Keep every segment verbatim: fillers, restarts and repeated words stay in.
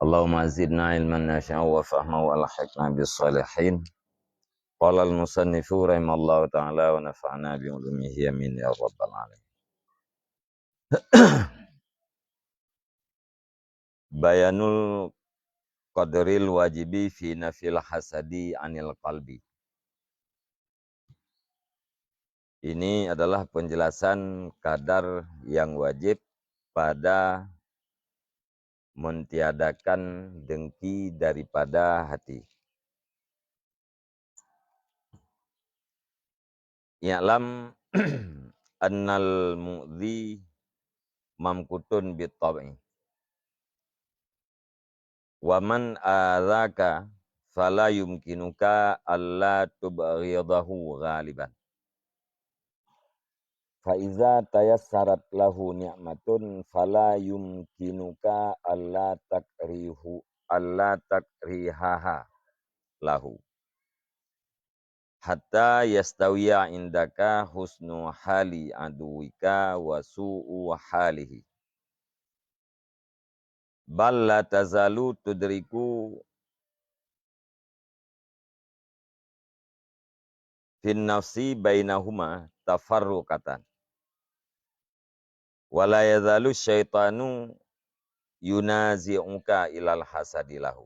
Allahumma zidna ilman nafi'an wa fahma wa alhiqna bis salihin. Qala al-musannifu rahimallahu ta'ala wa nafa'na bi ulumihi amin ya rabbal alamin. Bayanul qadril wajibi fi nafil hasadi anil qalbi. Ini adalah penjelasan kadar yang wajib pada mentiadakan dengki daripada hati. I'lam annal mu'dzi mamkutun bit tab'i. Wa man adzaka fala yumkinuka alla tubghidahu ghaliban. Fa iza tayassarat lahu ni'matun fala yumkinuka alla takrihu, alla takrihaha lahu. Hatta yastawiya indaka husnu hali aduwika wa su'u halihi. Bal la tazalu tudriku fin nafsi bainahuma tafarruqatan. Wa la yazalu syaitanu yunazi'uka ilal hasadi lahu.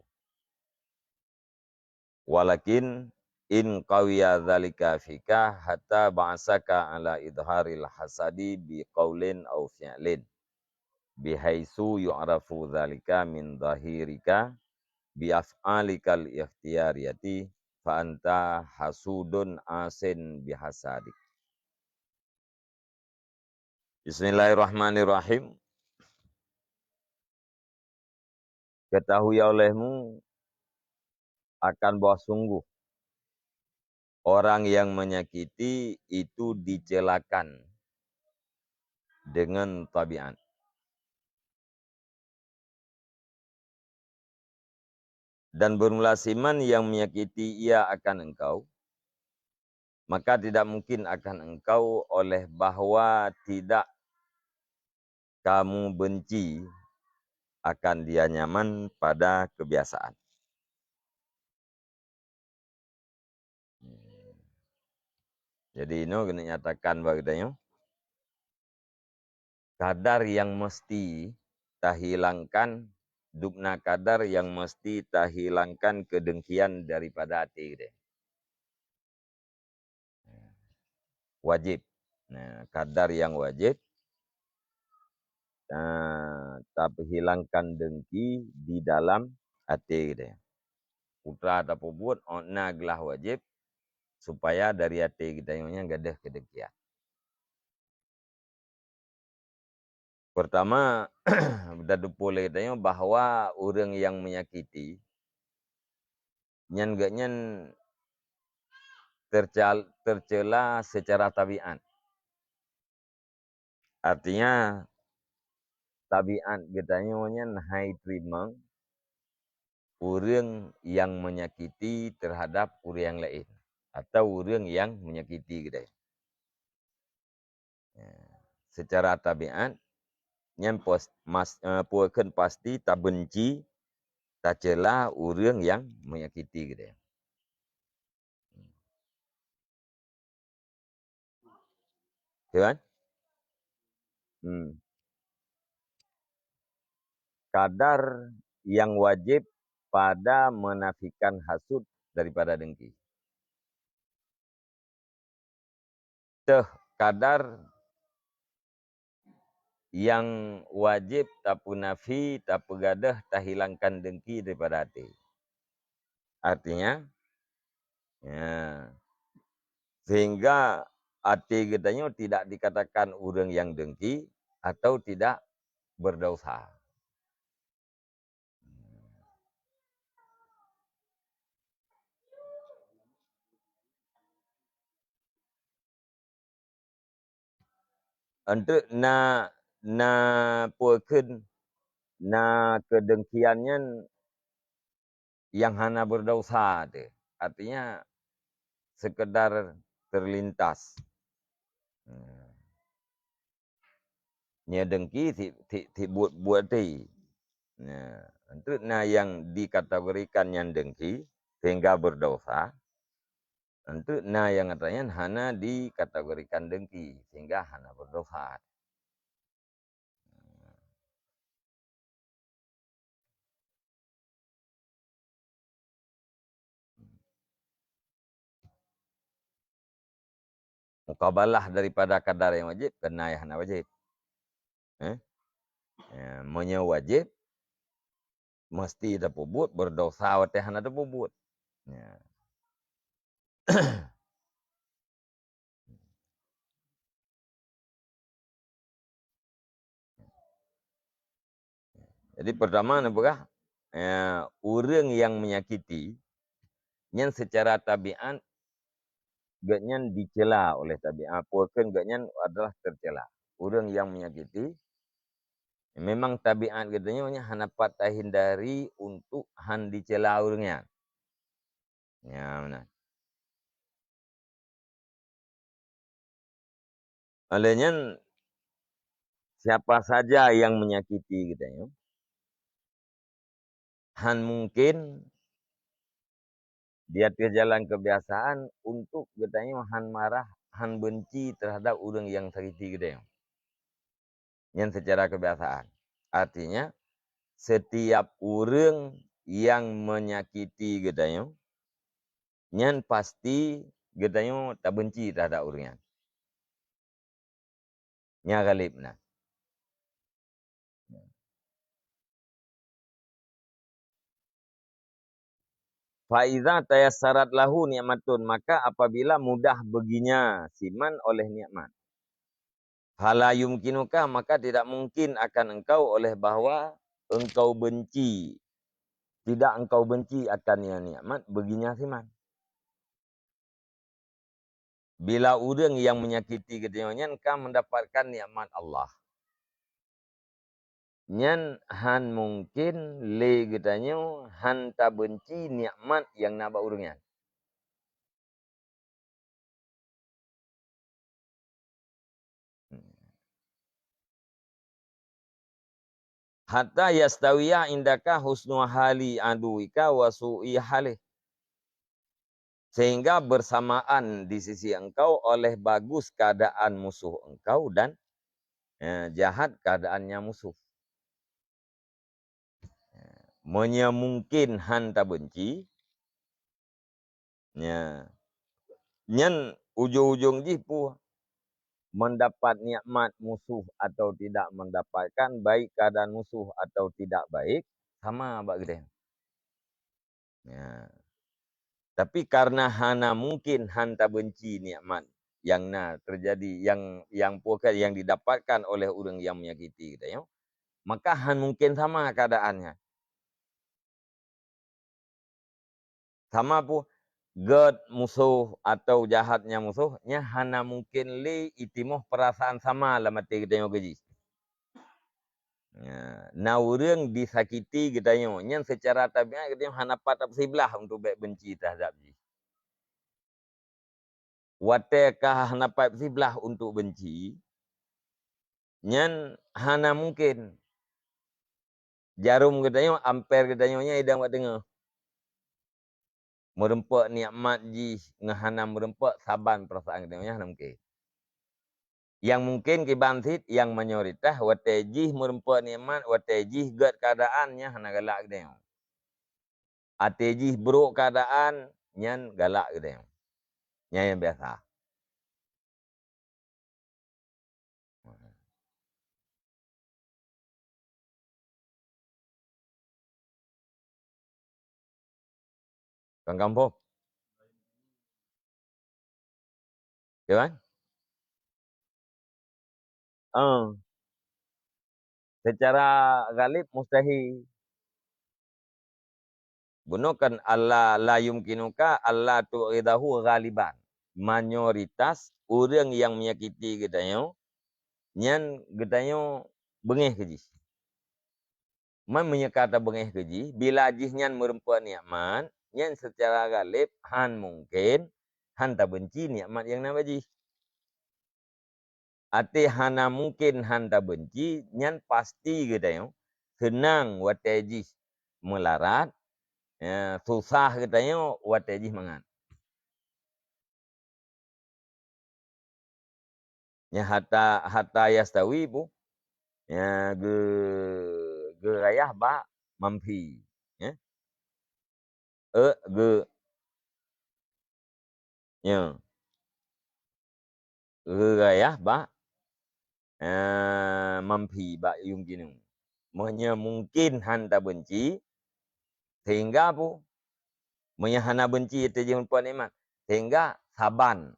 Walakin in qawiya dzalika fika hatta ba'asaka ala idharil hasadi bi qaulin au fi'lin, bihaitsu yu'rafu dzalika min dhahirika bi af'alikal ikhtiyariyati, fa anta hasudun asin bihasadik. Bismillahirrahmanirrahim. Ketahui olehmu akan bahwa sungguh orang yang menyakiti itu dicelakan dengan tabiat. Dan bermula siman yang menyakiti ia akan engkau, maka tidak mungkin akan engkau oleh bahwa tidak kamu benci akan dia nyaman pada kebiasaan. Jadi, inoe geuneuk nyatakan bak geutanyoe, kadar yang mesti tahilangkan, dubna kadar yang mesti tahilangkan keudengkian daripada até geutanyoe. Wajib. Nah, kadar yang wajib, nah, tapeuhilangkan dengki di dalam até geutanyoe. Putra tapeubuet, oh, na glah wajib, supaya dari até geutanyoe nyan gadôh keudengkian. Pertama, tateupeue lé geutanyoe bahwa ureuëng nyang menyakiti, nyan geuhnyan tercal-, tercela secara tabiat. Artinya, tabiat geutanyoe nyan hai teurimong ureuëng nyang menyakiti terhadap ureuëng nyang laén, atau ureuëng nyang menyakiti geutanyoe. Ya, secara tabiat, nyan pos-, mas-, eh, peue kheun pasti tabenci, tacela ureuëng nyang menyakiti geutanyoe. Ya kan? Hmm. Kadar yang wajib pada menafikan hasud daripada dengki. Teuh kadar yang wajib tapeunafi, tapeugadôh, tahilangkan dengki daripada até. Artinya, ya, sehingga até geutanyoe tidak dikatakan ureuëng nyang dengki atau tidak berdosa. Untuk na, na peue kheun, na keudengkian nyan nyang hana berdosa teuh. Artinya, sekedar terlintas. Hmm. Nyoe dengki si, si, si buet-buet teuh. Nah, enteuk na nyang dikategorikan nyan dengki sehingga berdosa, enteuk na nyang ata nyan hana dikategorikan dengki sehingga hana berdosa. Mukabalah daripada kadar nyang wajéb keu na nyang hana wajéb. Eh? Eh, meunyoe wajéb, meusti tapeubuet, berdosa watée hana tapeubuet. Ya. Jadi, pertama neupeugah, eh, ureuëng nyang menyakiti, nyan secara tabiat gobnyan dicela oleh tabiat, peue kheun gobnyan adalah tercela. Ureuëng nyang menyakiti, memang tabiat geutanyoe nyan hana pat tahindari untuk han dicela ureuëng nyan. Nyan meunan. Oleh nyan, siapa saja yang menyakiti geutanyoe, han mungkin di ateueh jalan kebiasaan untuk geutanyoe han marah, han benci terhadap ureuëng nyang sakiti geutanyoe. Nyan secara kebiasaan. Artinya, setiap ureuëng yang menyakiti geutanyoe, nyan pasti geutanyoe tabenci terhadap ureuëng nyan. Nyan ghalib na. Fa iza tayassarat lahu nikmatun, maka apabila mudah baginya siman oleh nikmat. Fala yumkinuka, maka tidak mungkin akan engkau oleh bahwa engkau benci, tidak engkau benci akan ya nikmat baginya siman. Bila ureuëng nyang menyakiti geutanyoe nyan ka mendapatkan nikmat Allah, nyan han mungken lé geutanyoe han tabenci nikmat nyang na bak ureuëng nyan. Hatta yastawiya indaka husnu hali aduwika wa su'i halih. Sehingga bersamaan di sisi engkau oleh bagus keadaan musuh engkau dan, eh, jahat keadaannya musuh. Meunyoe mungken han tabenci, ya, nyan ujong-ujong jih peue? Mendapat nikmat musuh atau tidak mendapatkan, baik keadaan musuh atau tidak baik, sama bak geutanyoe. Ya. Tapi karena hana mungken han tabenci nikmat nyang na terjadi, nyang, nyang peue kheun, nyang didapatkan oleh ureuëng nyang menyakiti geutanyoe, maka han mungken sama keadaannya. Sama peue, gét musoh atau jahatnya musoh, nyan hana mungken lé itimoh peurasaan sama lam até geutanyoe keu jih. Nya, na ureuëng disakiti geutanyoe, nyan seucara tabiat geutanyoe hana pat siblah untuk bék benci teuhadap jih. Watée ka hana pat siblah untuk benci, nyan hana mungken. Jarom geutanyoe, amper geutanyoe nyan idang bak teungoh. Meureumpok nikmat jih ngon hana meureumpok saban peurasaan geutanyoe nyan hana mungken. Nyang mungken kiban cit, nyang mayoritas watée jih meureumpok nikmat, watée jih gét keuadaan nyan hana galak geutanyoe. Até jih brok keuadaan, nyan galak geutanyoe. Nyan nyang biasa. Kan gampông. Ya kan? Ah. Secara ghalib mustahil. Bunoe kan alla la yumkinuka alla tu'ridahu ghaliban. Mayoritas ureuëng nyang menyakiti geutanyoe, nyan geutanyoe beungéh keu jih. Man meunyoe ka tabeungéh keu jih, bila jih nyan meureumpok nikmat, nyan seucara ghalib han mungken han tabeunci nikmat nyang na bak jih. Até hana mungken han tabeunci, nyan pasti geutanyoe seunang watée jih meularat, ya, susah geutanyoe watée jih mangat. Nyan hatta, hatta yastawi pu, ya, geu-, geurayah bak manfi, ya. E, geu-, ya. Geurayah bak, eh, manfi bak yumkinu. Meunyoe mungkin hán tabeunci, sehingga pu, meunyoe hana beunci teuh jih meureumpok nikmat, sehingga saban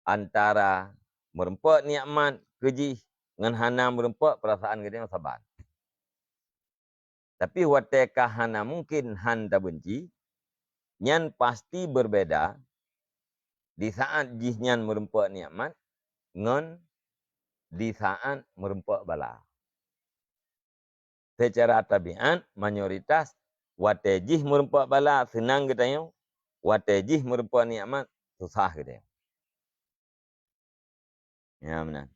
antara meureumpok nikmat keu jih ngon hana meureumpok peurasaan geutanyoe saban. Tapi watée ka hana mungken hán tabeunci, nyan pasti beubeda di saát jih nyan meureumpok nikmat ngon di saát meureumpok bala. Seucara tabiát, mayoritas watée jih meureumpok bala seunang geutanyoe, watée jih meureumpok nikmat susah geutanyoe. Ya, meunan.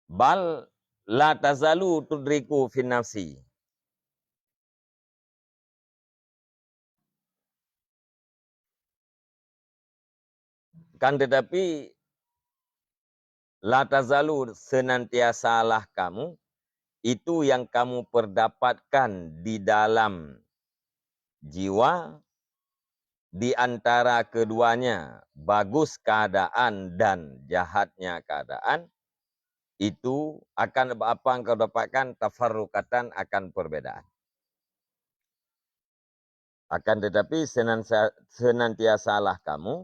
Bal la tazalu tudriku fin nafsi. Kan tetapi, la tazalu, senantiasalah kamu, itu yang kamu perdapatkan di dalam jiwa, di antara keduanya, bagus keadaan dan jahatnya keadaan, itu akan apa yang kau dapatkan, tafarrukatan, akan perbedaan. Akan tetapi, senansa-, senantiasalah kamu,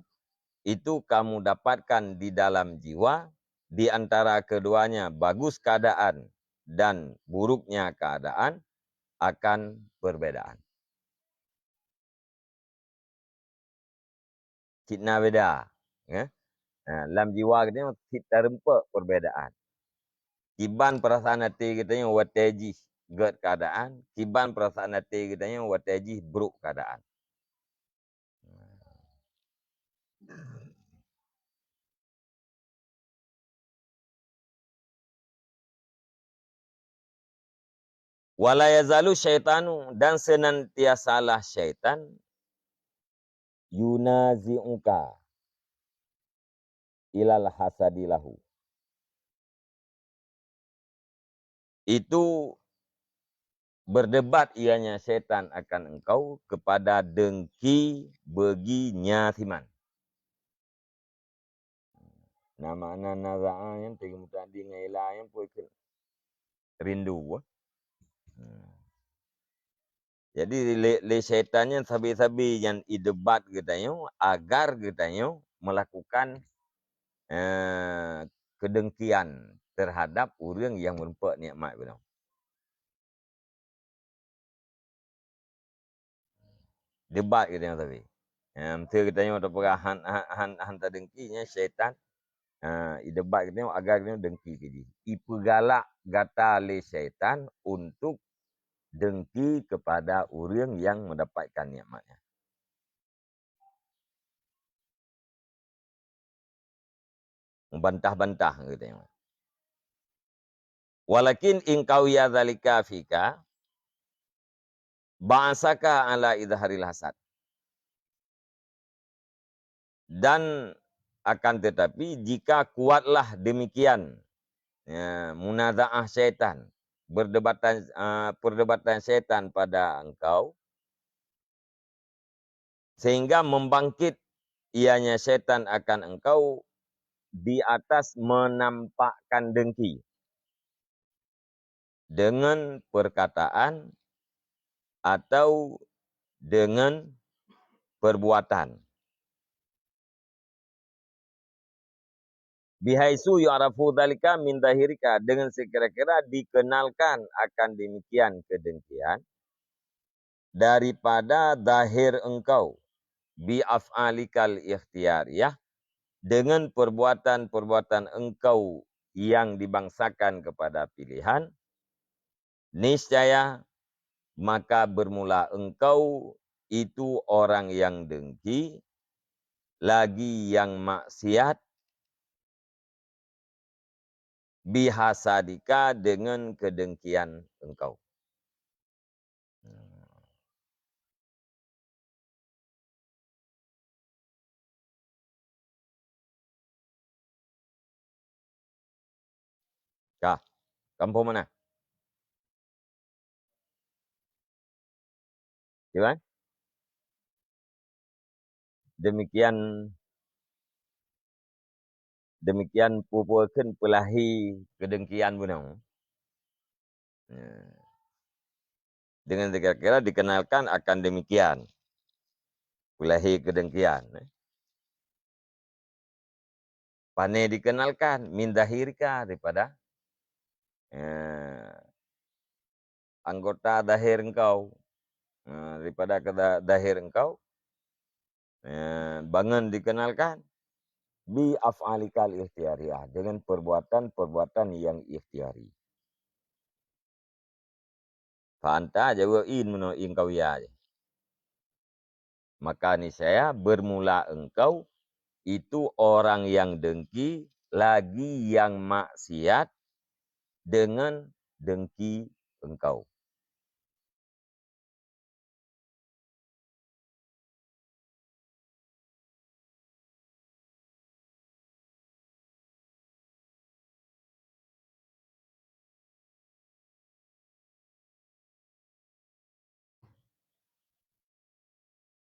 itu kamu dapatkan di dalam jiwa, di antara keduanya bagus keadaan dan buruknya keadaan, akan perbedaan. Cit na beda, ya. Ha, lam jiwa geutanyoe cit tarumpok perbedaan. Kiban peurasaan até geutanyoe watée jih gét keuadaan, kiban peurasaan até geutanyoe watée jih brok keuadaan. Wala yazalu syaitanu, dan senantiasalah syaitan, yunazi'uka ilal hasadi lahu. Itu berdebat ianya syaitan akan engkau kepada dengki beuginya siman. Na makna naza'a nyan, teungoh muta'addi ngon ila nyan pue keu rindu. Hmm. Jadi, lé, lé syaitan nyan sabe-sabe nyan idebat geutanyoe, agar geutanyoe melakukan, eh, kedengkian terhadap ureuëng nyang meurumpok nikmat geutanyoe. Debat geutanyoe sabe. Eh, meusé geutanyoe tapeugah hán, hán, hán, hán tadengki, nyan syaitan, eh, idebat geutanyoe agar geutanyoe dengki keu jih. Ipeugalak gata lé syaitan untuk dengki kepada ureuëng nyang mendapatkan nikmat nyan. Membantah-bantah geutanyoe. Walakin in qawiya dzalika fika, ba'asaka ala idharil hasad. Dan akan tetapi, jika kuatlah demikian, ya, munazaah syaitan, berdebatan, ah, perdebatan syaitan pada engkau, sehingga membangkit ianya syaitan akan engkau di atas menampakkan dengki dengan perkataan atau dengan perbuatan. Bihaitsu yu'rafu dzalika min zahirika, dengan sekira-kira dikenalkan akan demikian kedengkian daripada zahir engkau, bi af'alikal ikhtiyariyah, dengan perbuatan-perbuatan engkau yang dibangsakan kepada pilihan, niscaya maka bermula engkau itu orang yang dengki, lagi nyang maksiat, bihasadika, deungon keudengkian engkau. Ka, kampung mana? Kiban? Demikian, demikian peue-peue kheun peulahé keudengkian bunoe. Ya. Dengan kira-kira dikenalkan akan demikian. Peulahé keudengkian, eh. Pane dikenalkan, min zahirika, daripada, eh, anggota zahir engkau. Eh, daripada keu za-, zahir engkau, eh, bangon dikenalkan, bi af'alikal ikhtiyariyah, dengan perbuatan-perbuatan yang ikhtiyari. Fa anta jaweueb in meunoe in kawiyah jih. Maka niscaya bermula engkau itu orang yang dengki, lagi yang maksiat dengan dengki engkau.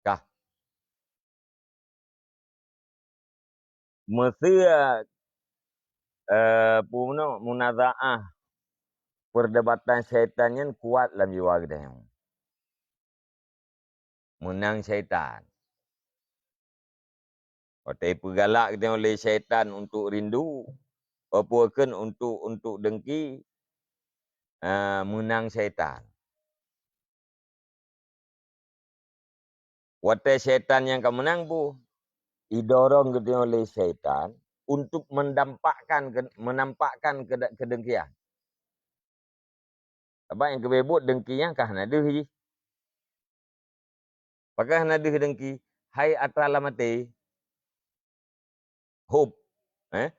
Kah. Meuseu, eh, peue meunoe, munazaah, perdebatan syaitan nyan kuat lam jiwa geutanyoe. Meunang syaitan. Watèe ipeugalak geutanyoe lé syaitan untuk rindu, peue kheun untuk, untuk dengki, ah, meunang syaitan. Watèe syaitan nyang ka meunang boh, idorong geutanyoe lé syaitan untuk mendampakkan ke-, menampakkan kede-, kedengkian. Sabab nyang keubeubeuet dengki nyan ka hana deuh jih. Pakon hana deuh dengki? Hai atra lam até. Hub, eh?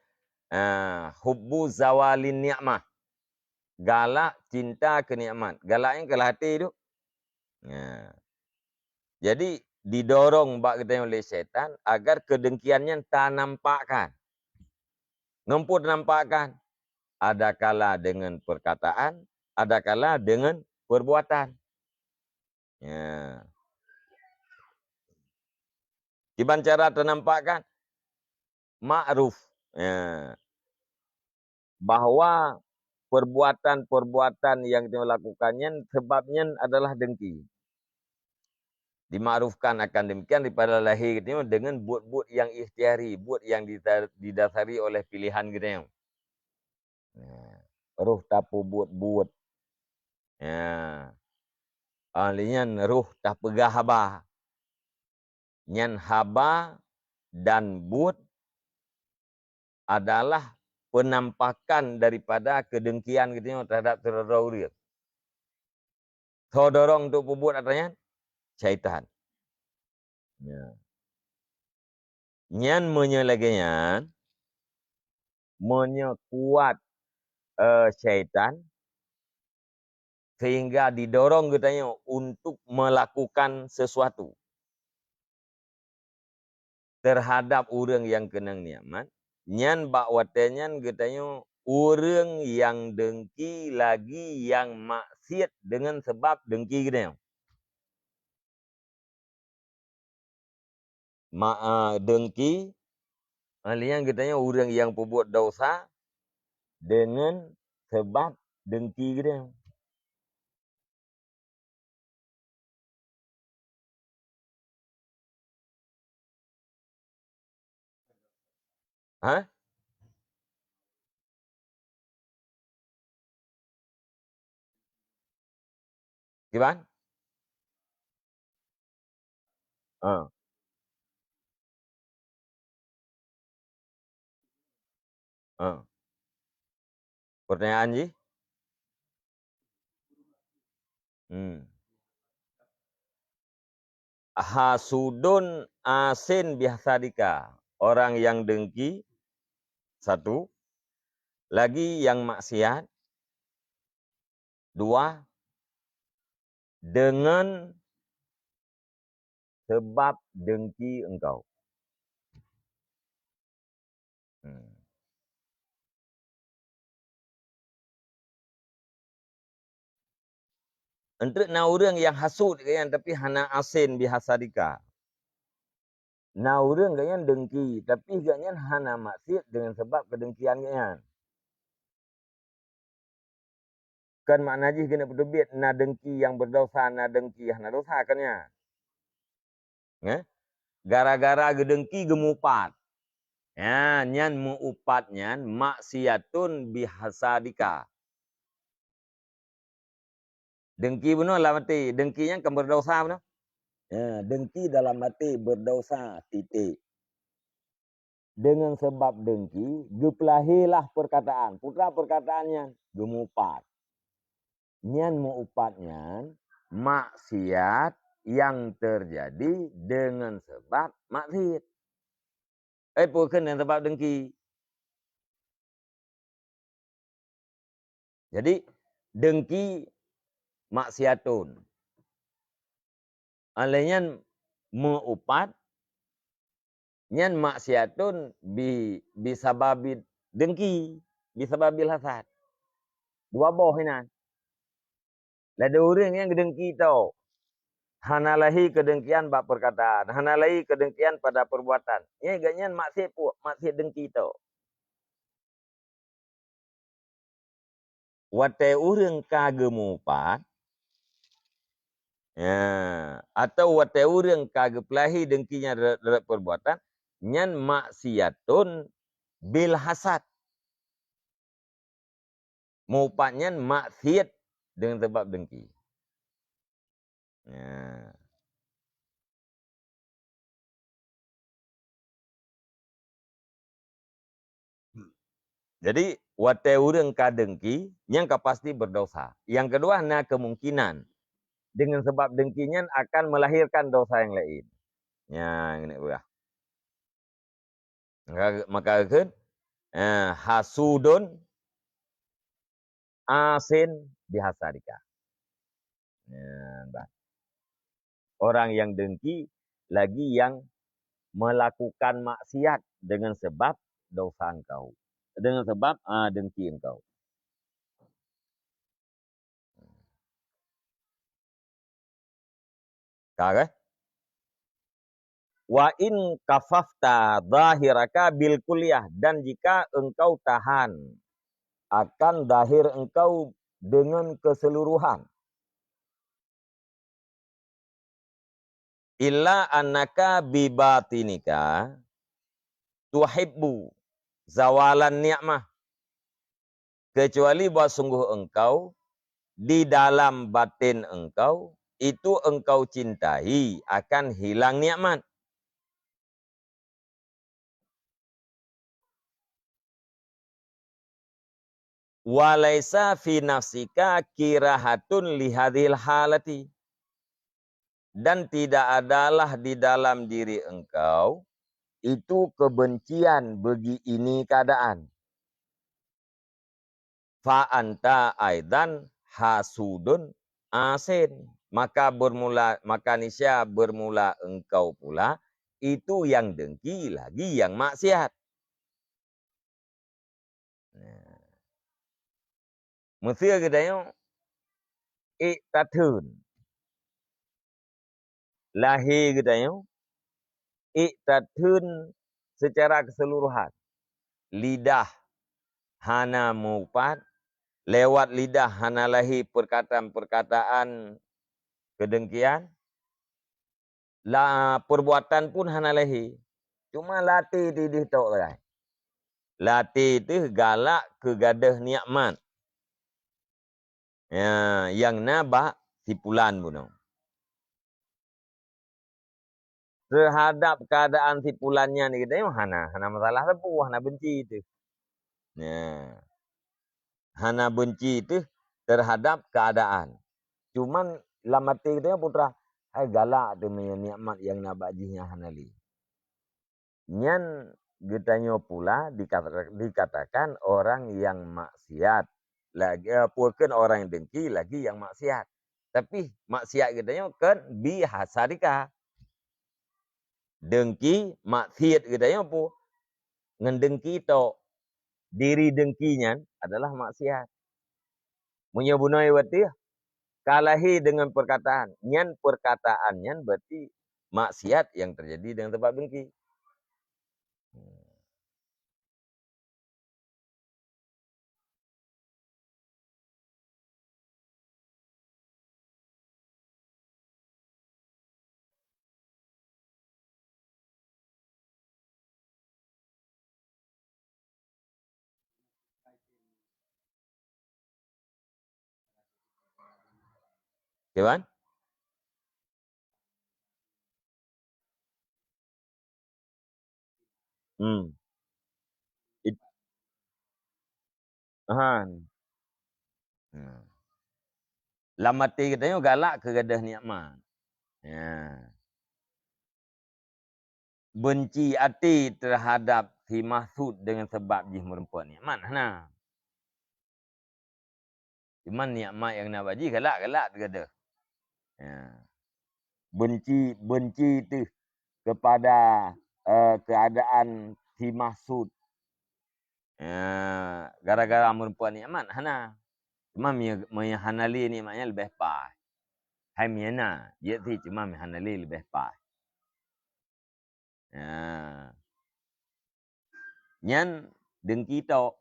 Ah, hubbu zawalin ni'mah. Galak cinta keu nikmat. Galak nyan keu lam até tu. Nah. Jadi, didorong bak geutanyoe lé syaitan agar keudengkian nyan tanampakkan. Ngon peue tanampakkan? Adakala dengan perkataan, adakala dengan perbuatan. Ya. Kiban cara tanampakkan? Ma'ruf. Ya. Bahwa perbuatan-perbuatan nyang geutanyoe lakukan nyan, sabab nyan adalah dengki. Dimakrufkan akan demikian daripada lahé geutanyoe dengan buet-buet nyang ikhtiari, buet nyang dita-, didasari oleh pilihan geutanyoe. Ya, roh tapeubuet-buet. Ya. Ah, lé nyan roh tapeugah haba. Nyan haba dan buet adalah penampakan daripada keudengkian geutanyoe terhadap sidroe-droe ureueng. Soe dorong untuk peubuet atra nyan? Syaitan. Ya. Nyan meunyoe lagèe nyan, meunyoe kuat, eh, syaitan, sehingga didorong geutanyoe untuk melakukan sesuatu terhadap ureueng nyang keunong nikmat, nyan bak watèe nyan geutanyoe ureueng nyang dengki lagi nyang maksiet deungon sabab dengki geutanyoe. Ma-, a, dengki, a, lé nyan geutanyoe ureueng nyang peubuet desya deungon sabab dengki geutanyoe. Hah? Kiban? Ha. Ha. Pertanyaan jih? Hmm. hasudun asin bihasadika, orang yang dengki, satu, lagi yang maksiat, dua, dengan sebab dengki engkau. Hmm. Enteuk na ureuëng nyang hasut keu nyan, tapi hana asin bihasadika. Na ureuëng gobnyan dengki, tapi gobnyan hana maksiat deungon sabab keudengkian gobnyan. Kan makna jih keuneuk peuteubiet, na dengki nyang beudesya, na dengki hana desya, kan nyan? Nggak? Gara-gara geudengki geumupat. Ya, nyan meuupat nyan maksiatun bihasadika. Dengki bunoe lam até, dengki nyan kan beudesya bunoe. Ya, dengki dalam até beudesya titik. Deungon sabab dengki, geupeulahé lah peurkataan. Peue teuma peurkataan nyan? Geumupat. Nyan meuupat nyan maksiat nyang teujadi deungon sabab maksiat. Eh, peue kheun deungon sabab dengki? Jadi, dengki maksiatun. Óh lheueh nyan meuupat, nyan maksiatun bi, bisababi dengki, bisababil hasad. Dua boh inan. Lé ureuëng nyang geudengki tok. Hana lahé keudengkian bak peurkataan, hana lahé keudengkian pada peurbuatan. Nyan gobnyan maksiat puek, maksiat dengki tok. Watée ureuëng ka geumupat, ya, atau watée ureuëng ka geupeulahé dengki nyan rot, rot peurbuatan, nyan maksiatun bil hasad. Meuupat nyan maksiat deungon sabab dengki. Ya. Jadi, watée ureuëng ka dengki, nyan ka pasti beudesya. Nyang keudua, na keumungkinan deungon sabab dengki nyan akan meulahirkan desya nyang laén. Nyan, keuneuk peugah. Maka, maka kheun, eh, hasudun asin bihasadika. Nyan, bah. Orang yang dengki lagi yang melakukan maksiat dengan sebab dosa engkau. Dengan sebab, ah, dengki engkau. Ka, kan? "Wa in kafafta zahiraka bil kulliyah," dan jika engkau tahan akan zahir engkau dengan keseluruhan. "Illa annaka bi batinika tuhibbu zawalan ni'mah," kecuali bahwa sungguh engkau di dalam batin engkau itu engkau cintai akan hilang nikmat. "Wa laisa fi nafsika kirahatun li hadzihil halati," dan tidak adalah di dalam diri engkau itu kebencian bagi ini keadaan. "Fa anta aidan hasudun asin," maka bermula, maka niscaya bermula engkau pula itu yang dengki lagi yang maksiat. Nah. Meusé geutanyoe ék tatheun. Lahé geutanyoe ék tatheun secara keseluruhan. Lidah hana meuupat, lewat lidah hana lahé peurkataan-peurkataan keudengkian, la, peurbuatan pun hana lahé. Cuma lam até teuh ideh tok sagai. Lam até teuh galak keu gadôh nikmat. Ya, nyang na bak si pulan bunoe. Teuhadap keuadaan si pulan nyan geutanyoe hana, hana masalah sapeue, hana beunci teuh. Ya. Hana beunci teuh teuhadap keuadaan. Cuman lam até geutanyoe peue teuma, Hai galak teuh meunyoe nikmat nyang na bak jih nyan hana lé. Nyan geutanyoe pula dikata-, dikatakan orang yang maksiat. Lagi, eh, peue kheun orang yang dengki lagi yang maksiat. Tapi maksiat geutanyoe kan bi hasadika. Dengki, maksiat geutanyoe peue? Ngon dengki tok. Diri dengki nyan adalah maksiat. Meunyoe bunoe watèe ka lahé deungon perkataan, nyan perkataan nyan berarti maksiat yang terjadi dengan sebab dengki. Kiban? Hmm. It-, han. Hmm. Lam até geutanyoe galak keu gadôh nikmat. Ya. Beunci até terhadap si maksud dengan sebab jih meurumpok nikmat, hana. Cuman nikmat nyang na bak jih galak-galak teuh gadôh. Ya. Beunci, beunci teuh kepada, eh, keadaan si maksud. Ya, gara-gara meurumpok nikmat, hana. Cuma meunyo, meunyo hana lé nikmat nyan leubeh paih. Hai meunyo na, jeuet sit, cuma meunyo hana lé leubeh paih. Ya. Nyan dengki tok.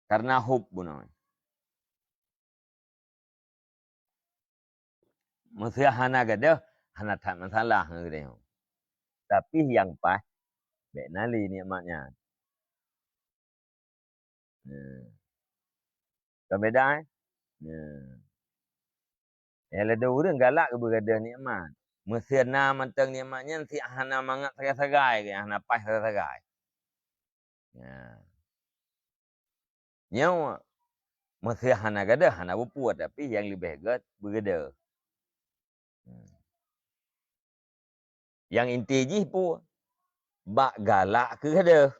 Karena hub bunoe. Meusé hana gadôh, hana that masalah ngon geutanyoe. Tapi nyang paih, bèk na lé nikmat nyan. Nah. Ka beda, eh? Nah. Eh, ladôm ureueng galak keu beugadôh nikmat. Meusé na mantong nikmat nyan, sit hana mangat sagai-sagai, hana paih sagai-sagai. Nah. Nyoe, meusé hana gadôh, hana beupuet, tapi nyang leubeh gèt beugadôh. Hmm. Nyang inti jih peue? Bak galak keu gadôh.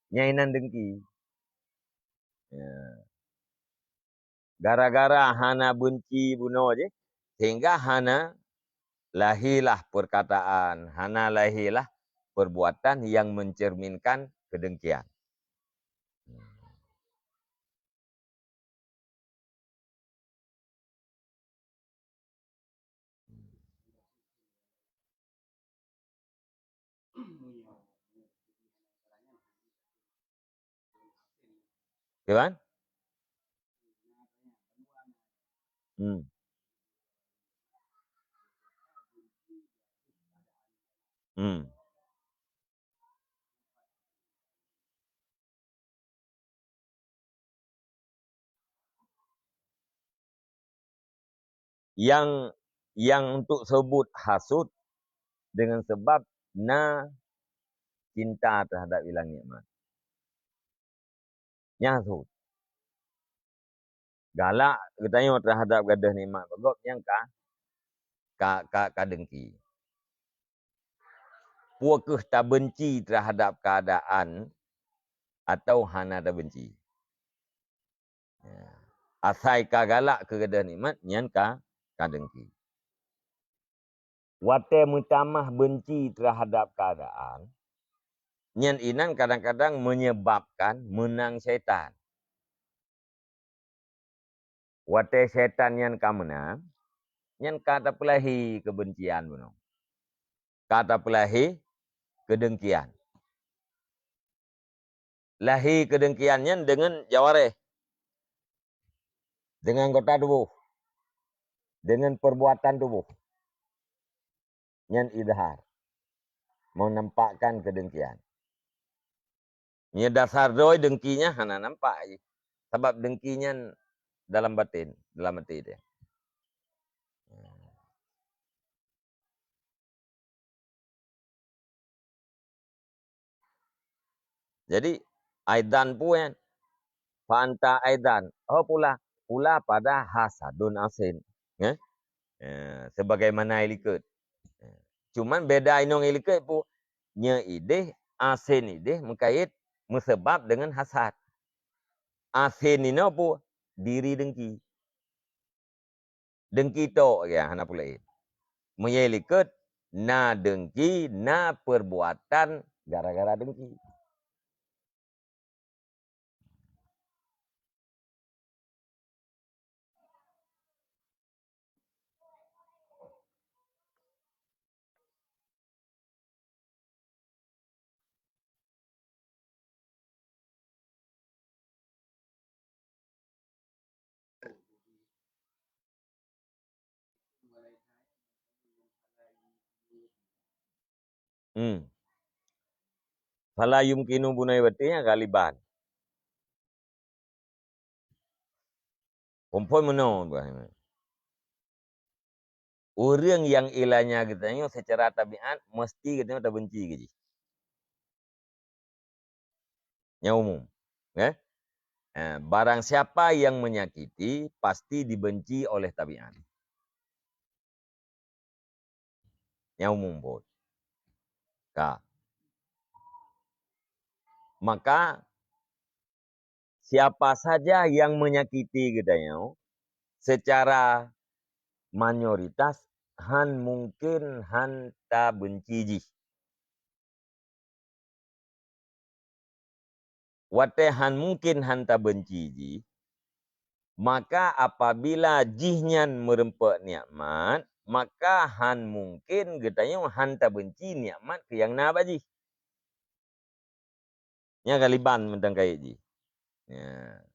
Nyan inan dengki. Ya. Gara-gara hana beunci bunoe jih, sehingga hana lahé lah perkataan, hana lahé lah perbuatan yang mencerminkan kedengkian. Ya kan? Hmm. Hmm. Nyang, nyang untuk sebut hasut dengan sebab na cinta terhadap ilang nikmat. Nyan hasut. Galak geutanyoe terhadap gadôh nikmat bak gob nyang ka, ka, ka, ka dengki. Peue kheueh tabeunci terhadap keadaan atau hana tabeunci? Ya. Asai ka galak keu gadôh nikmat, nyan ka, ka dengki. Watèe meutamah beunci terhadap keadaan, nyan inan kadang-kadang menyebabkan meunang syaitan. Watèe syaitan nyan ka meunang, nyan ka tapeulahé keubencian bunoe. Ka tapeulahé keudengkian. Lahé keudengkian nyan deungon jawareh, deungon anggota tuboh, deungon perbuatan tuboh. Nyan idhar, menampakkan keudengkian. Nyan dasar droe dengki nyan hana nampak jih. Sabab dengki nyan dalam batin, dalam até teuh. Jadi, aidan peue nyan? Fa anta aidan. Oh, pula. pula pada hasadun asin. Eh? Eh, sebagaimana ilikot. Cuman beda inong ilikot pu, nye ideh, asin ideh, mengkait, meusebab dengan hasad. Asin inoe pu, diri dengki. Dengki tok ya, hana peue laén. Meunyoe likot, na dengki, na perbuatan gara-gara dengki. Hmm. Fala yumkinu bunai batin ya galiban. Phon-phon meunoe, bah. Ureuëng nyang ilanya geutanyoe secara tabiat mesti geutanyoe tabenci keu jih. Nyang umum, eh? Eh, barang siapa yang menyakiti pasti dibenci oleh tabiat. Nyang umum buet. Ka. Maka, siapa saja yang menyakiti geutanyoe, secara mayoritas han mungkin han tabenci jih. Watée han mungkin han tabenci jih, maka apabila jihnyan meureumpok nikmat, maka han mungkin geutanyoe han tabenci nikmat keu nyang na bak jih. Nyan galiban mantong kayée jih. Ya.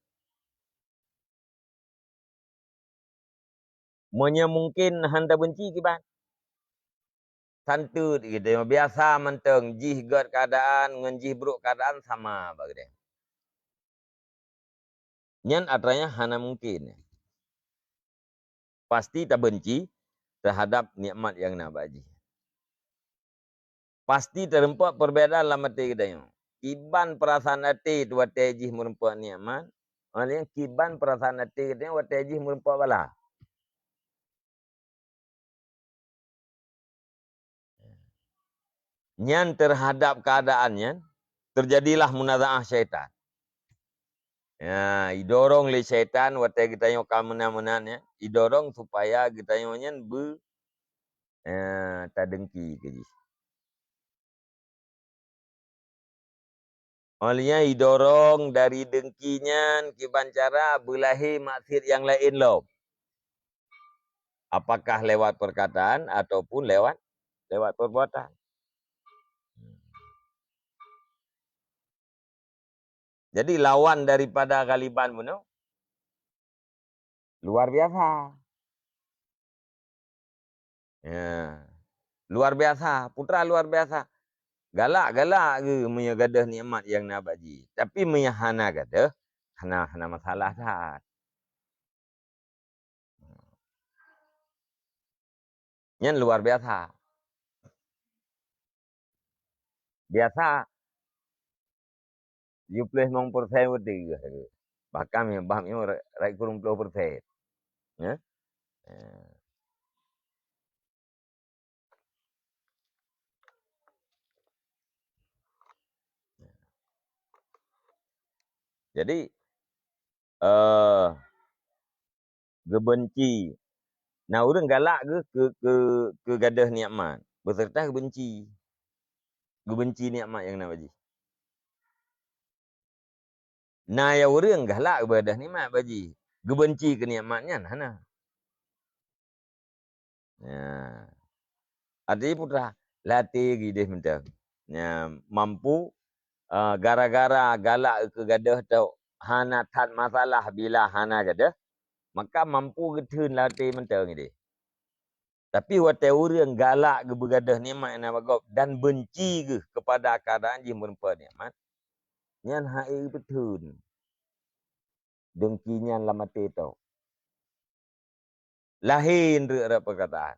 Meunyoe mungken han tabenci kiban. Santeut geutanyoe biasa mantong jih gét keuadaan ngon jih brok keuadaan sama bak geutanyoe. Nyan atra nyan hana mungken. Pasti tabenci teuhadab nikmat nyang na bak jih. Pasti teurumpok perbedaan lam até geutanyoe. Kiban peurasaan até watée jih meureumpok nikmat, ngon nyang kiban peurasaan até geutanyoe watée jih meureumpok bala. Nyan teuhadab keuadaan nyan, teujadilah munazaah syaitan. Ya, idorong lé syaitan watée geutanyoe ka meunan-meunan nyan, idorong supaya geutanyoe nyan beu, ya, tadengki keu jih. Óh lheueh nyan idorong dari dengki nyan kiban cara beulahé maksiat nyang laén lom. Apakah lewat perkataan ataupun lewat, lewat perbuatan. Jadi lawan daripada galiban bunoe luar biasa. Ya. Luar biasa, putra luar biasa. Galak-galak geuh meunyoe gadôh nikmat nyang na bak jih. Tapi meunyoe hana gadôh, hana, hana masalah that. Nyan luar biasa. Biasa, tujoh ploh limong persen beutôi geuh. Bahkan nyang bah nyoe ra-, rayeuk kureueng ploh persen. Ya. Ya. Jadi, eh, geubenci. Na ureuëng galak geuh keu, keu, keu gadôh nikmat, beserta geubenci. Geubenci nikmat nyang na bak jih. Na nyang ureuëng galak geugadôh nikmat bak jih, geubenci keu nikmat nyan hana. Ya. Até putra, latih gideh mantong. Ya, mampu, eh, gara-gara galak keu gadôh tu hana that masalah bila hana gadôh, maka mampu geutheun latih mantong gideh. Tapi watée ureuëng galak geubeugadôh nikmat nyang na bak gob dan benci geuh keupada keuadaan jih meureumpok nikmat, nyan hana geupeutheun. Dengki nyan lam até tok. Lahé rot-rot peukataan.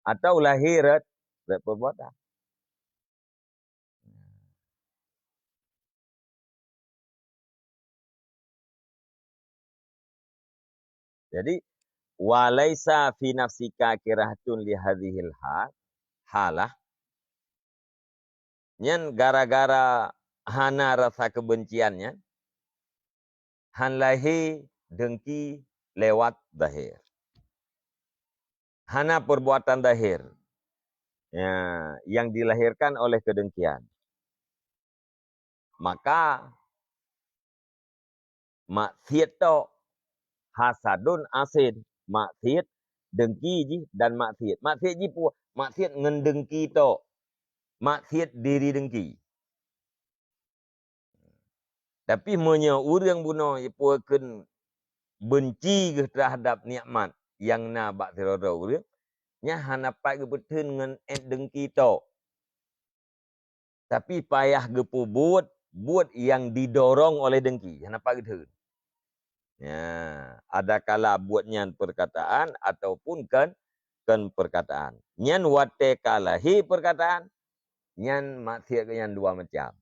Atau lahé rot-rot peubuatan. Jadi, "Wa laisa fi nafsika kirahatun li hadzihil hal, halah." Nyan gara-gara hana rasa kebencian nyan, han lahé dengki lewat zahir. Hana perbuatan zahir, ya, yang dilahirkan oleh kedengkian. Maka maksiet tok, hasadun asin, maksiet dengki jih dan maksiet. Maksiet jih pu-, maksiet ngon dengki tok. Maksiet diri dengki. Tapi meunyoe ureuëng bunoe jipeue kheun benci geuh terhadap nikmat nyang na bak sidroe-droe ureuëng, nyan hana pat geupeutheun ngon ét dengki tok. Tapi payah geupeubuet buet nyang didorong oleh dengki, hana pat geutheun. Ya, adakala buet nyan perkataan ataupun kon, kon perkataan. Nyan watée ka lahé perkataan, nyan maksiet nyan dua macam.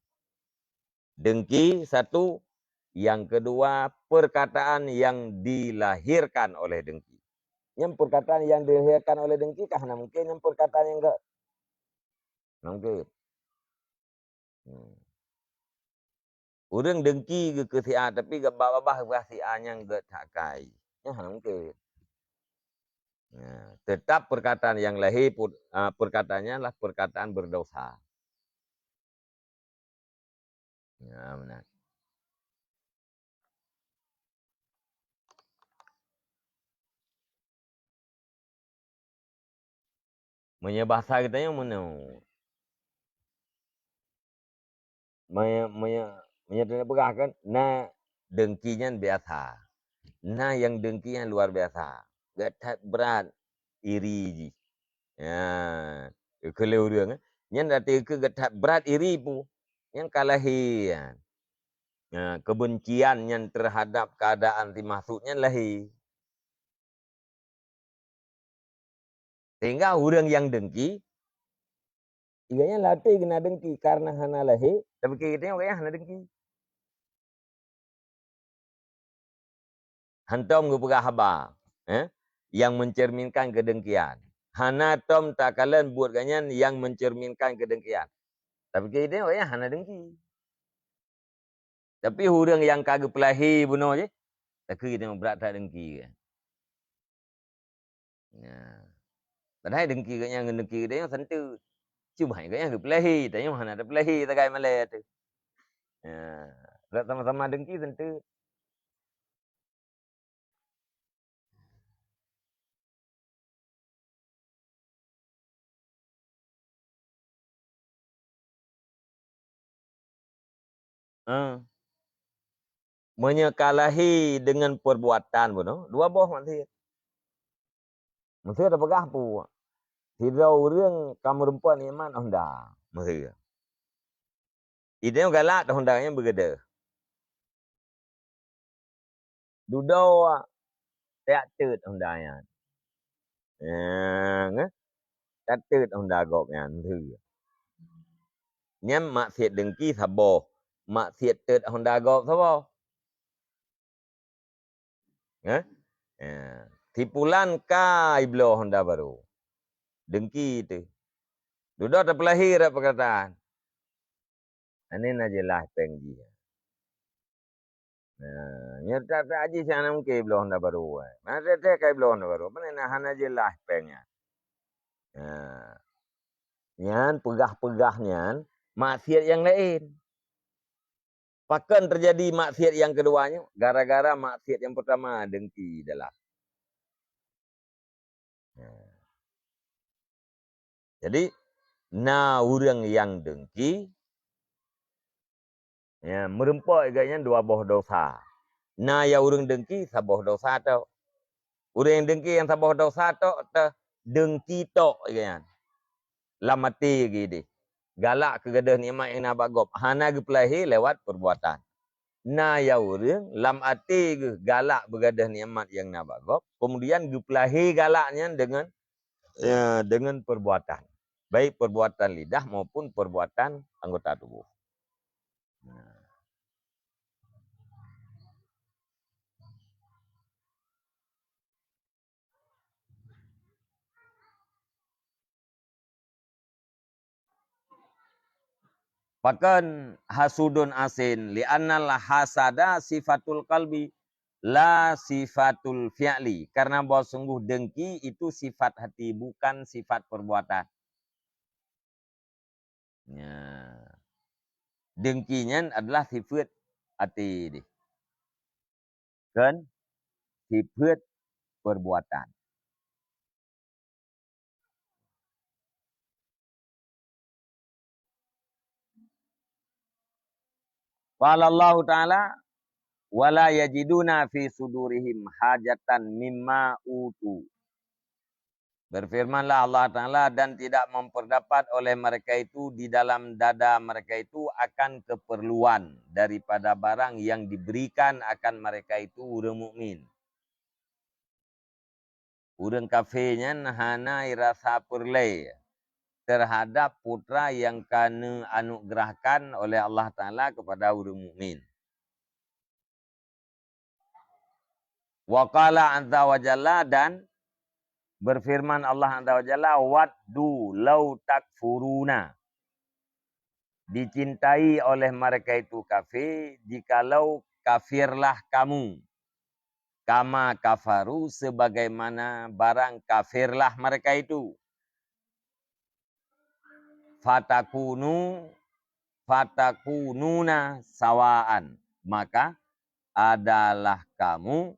Dengki satu, yang kedua perkataan yang dilahirkan oleh dengki. Nyan perkataan yang dilahirkan oleh dengki ka hana mungkin nyan perkataan nyang gét. Hana mungkin. Hmm. Ureuëng dengki geuh keu si A, tapi geuh babah-babah bak si A nyang gét that kai. Nyan hana mungkin. Ya, tetap perkataan nyang lahé put-, ah, perkataannya lah perkataan berdosa. Ya, meunan. Meunyoe basa geutanyoe meunoe. Meunyoe, meunyoe, meunyoe tapeugah kan, na dengki nyan biasa. Na nyang dengki nyan luar biasa. Gét that brat iri jih. Ya, keu lé ureuëng, eh. Nyan arti keu gét that brat iri pu. Nyan ka lahé nyan. Ya, kebencian nyan terhadap keadaan si makhluk nyan lahé. Sehingga ureuëng nyang dengki, gobnyan lam até geuh na dengki karena hana lahé, tapi geutanyoe gobnyan hana dengki. Hantom geupeugah haba, eh, nyang mencerminkan kedengkian. Hana tom takalon buet gobnyan nyang mencerminkan kedengkian. Tapi gobnyan hana dengki. Tapi ureuëng nyang ka geupeulahé bunoe jih, takheun geutanyoe brat that dengki. Nah. Padahai dengki gobnyan ngon dengki geutanyoe seunteuk. Cuma gobnyan geupeulahé, tanyoe hana tapeulahé sagai malée teuh. Nah, sama-sama dengki seunteuk. Ah. Meunyoe ka lahé deungon perbuatan bunoe, dua boh maksiet. Meuseu tapeugah peue? Sidroe ureuëng ka meurumpok nikmat honda. Meuseu. Idéh galak honda nyan beugadeuh. Dudoe tajak teut honda nyan. Nyang, eh, tajak teut honda gob nyan. Nyan maksiet dengki saboh. Maksiet teut honda gob saboh. Eh? Eh, si pulan ka ibloe honda barô. Dengki teuh. Dudoe tapeulahé rot peurkataan. Aneuk na jeulaih péng jih. Nah, nyoe that-that jih si aneuk mungken bloe honda barô, eh. Mana teuh ka bloe honda barô, pane na hana jeulaih péng nyan. Nah, nyan peugah-peugah nyan maksiet nyang laén. Pakon teujadi maksiet nyang keudua nyoe? Gara-gara maksiet nyang peurtama dengki dalam. Nah. Jadi, na ureuëng nyang dengki, ya, meurumpok gobnyan dua boh desya. Na ya ureuëng dengki saboh desya tok. Ureuëng nyang dengki nyang saboh desya tok, teuh dengki tok gobnyan. Lam até geuh idéh. Galak keu gadôh nikmat nyang na bak gob, hana geupeulahé lewat peurbuatan. Na ya ureuëng lam até geuh galak beugadôh nikmat nyang na bak gob, keumudian geupeulahé galak nyan deungon, ya, deungon peurbuatan, baik peurbuatan lidah maupun peurbuatan anggota tuboh. Nah. Pakon hasudun asin, li'annal hasada sifatul qalbi, la sifatul fi'li. Karena bahwa sungguh dengki itu sifat hati, bukan sifat perbuatan. Ya. Dengki nyan adalah sifat hati deh. Kan? Sifat perbuatan. Qala Allahu Ta'ala, "Wa la yajiduna fi sudurihim hajatan mimma utu." Berfirmanlah Allah Ta'ala, "Dan tidak memperdapat oleh mereka itu di dalam dada mereka itu akan keperluan daripada barang yang diberikan akan mereka itu ureuëng mukmin." Ureuëng kafé nyan hana rasa peureulée teuhadab putra nyang ka neuanugerahkan oleh Allah Ta'ala kepada ureuëng mukmin. Wa qala azza wa jalla, dan berfirman Allah Azza wa Jalla, "Waddu law takfuruna." Dicintai oleh mereka itu kafé, jikalau kafirlah kamu. Kama kafaru, sebagaimana barang kafirlah mereka itu. Fatakunu, fatakununa sawaan, maka adalah kamu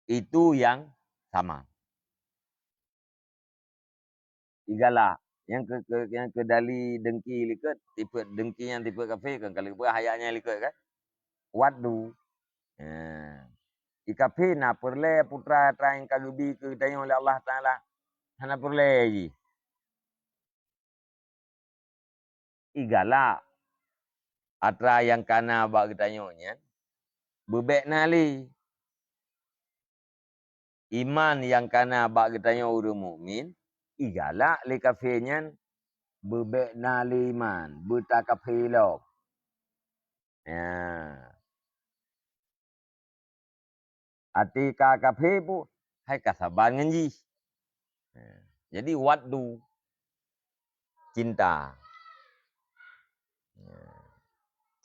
itu yang sama. Igalak. Nyang keu, keu, nyang keu dali dengki likot, tipe dengki nyang tipe kafé kan, kalau tipe ayat nyang likot kan. Waddu. Ha. Di kafé na peureulée putra atra nyang ka geubi keu geutanyoe lé Allah Taala. Hana peureulée jih. Igalak atra nyang kana bak geutanyoe nyan beubek na lé. Iman nyang kana bak geutanyoe ureuëng mukmin, igalak lé kafé nyan beubek na lé iman, beutakafé lom. Ya. Até ka kafé pun hai ka saban ngon jih. Jadi waddu, cinta.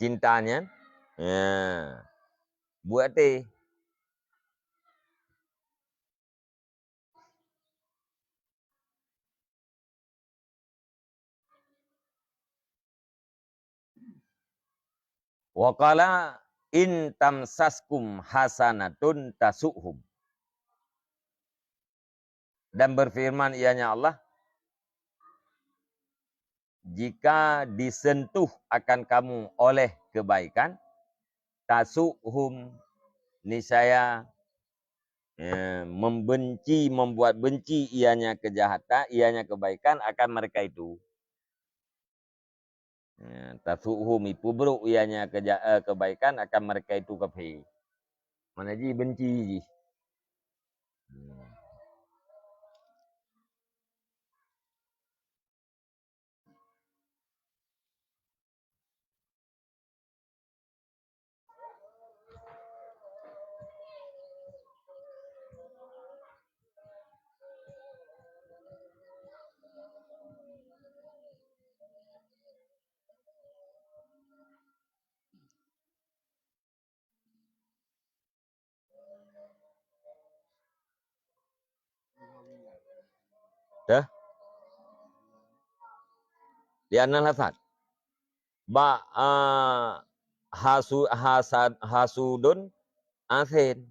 Cinta nyan, ya, buet até. Wa qala, "In tamsaskum hasanatun tasu'hum." Dan berfirman ianya Allah, "Jika disentuh akan kamu oleh kebaikan, tasu'hum, niscaya, eh, membenci, membuat benci ianya kejahatan, ianya kebaikan akan mereka itu." Ya, tasu'hum, ipeubrok ianya keja-, eh, kebaikan akan mereka itu kafé. Mana jih benci jih. Hmm. Dah? Li'annal hasad. Ba, a, hasu-, hasad, hasudun asin.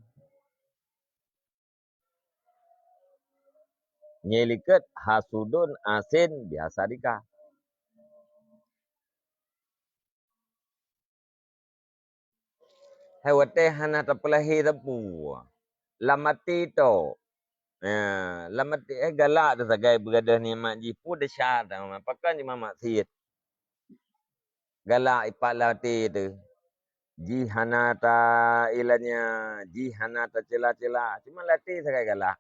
Nyelikot hasudun asin biasa dika. Hai watée hana tapeulahé sapeue, lam até tok. Ya, lam até, eh, galak teuh sagai beugadoh nikmat jih, peue desya teuh, pakon jih maksiet. Galak ipat lam até teuh. Jih hana ta ilanya, jih hana tacela-cela, cuma lam até sagai galak.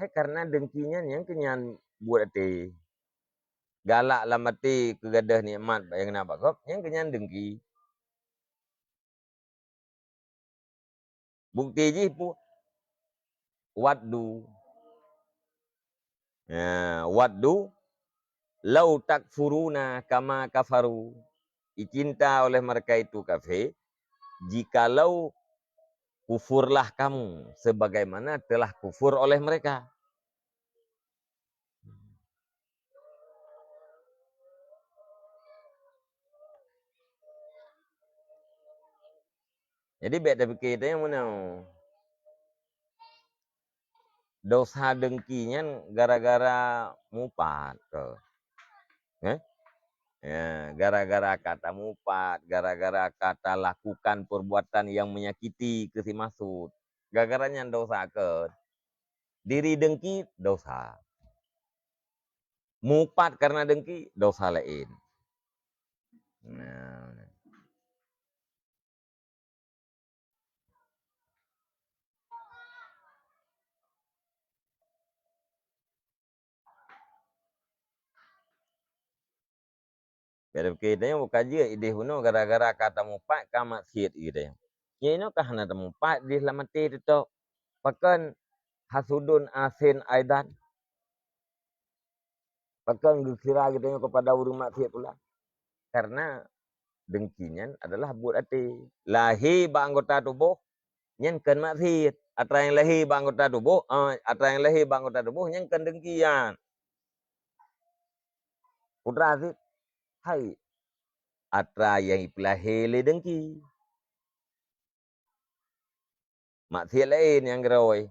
Hai karena dengki nyan nyang keunyan buet até. Galak lam até keu gadoh nikmat nyang na bak gob, nyang keunyan dengki. Bukti jih pu-, waddu. Ya, waddu "Lau takfuruna kama kafaru." Icinta oleh mereka itu kafé, "Jikalau kufurlah kamu sebagaimana telah kufur oleh mereka." Jadi, bèk tapike tanyoe meunoe. Dosa dengki nyan gara-gara mupat keu. Eh? Ya, gara-gara ka tamupat, gara-gara ka talakukan perbuatan yang menyakiti keu si maksud. Gara-gara nyan dosa keu. Diri dengki, dosa. Mupat karena dengki, dosa laén. Nah. Bèk tapike tanyoe buka jeuet idéh bunoe gara-gara ka tamupat ka maksiet geutanyoe. Nyoe inoe ka hana tamupat idéh lam até teutôb. Pakon hasudun asin aidan? Pakon geukira geutanyoe keupada ureuëng maksiet pula? Karena dengki nyan adalah buet até. Lahé bak anggota tuboh, nyan kon maksiet. Atra nyang lahé bak anggota tuboh, eh, atra nyang lahé bak anggota tuboh, nyan kon dengki nyan. Putra sit, hai, atra nyang ipeulahé lé dengki. Maksiet laén nyang geurôi.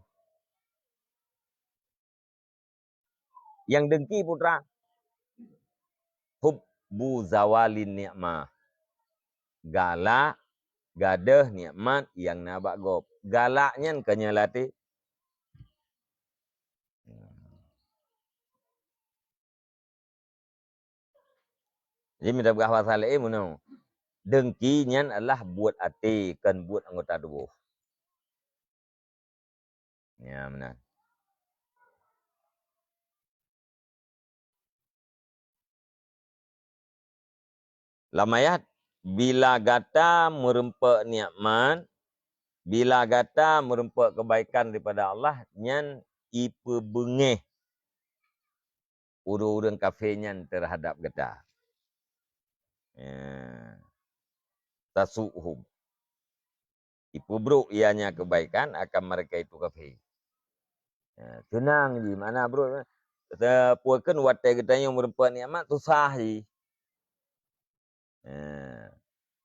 Nyang dengki putra, hubbu zawalin nikmah. Galak gadôh nikmat nyang na bak gob. Galak nyan keu nyan lam até. Jadi, mita peugah basa laén meunoe, dengki nyan adalah buet até, kon buet anggota tuboh. Ya, meunan. Lam ayat, bila gata meureumpok nikmat, bila gata meureumpok keubaikan daripada Allah, nyan ipeubeungéh ureuëng-ureuëng kafé nyan teuhadab gata. Ya. Tasu'hum. Ipeubrôk ianya keubaikan akan mereka itu kafé. Ya, seunang jih, makna brôk, teupeue kheun watée geutanyoe meureumpok nikmat, susah jih. Ya.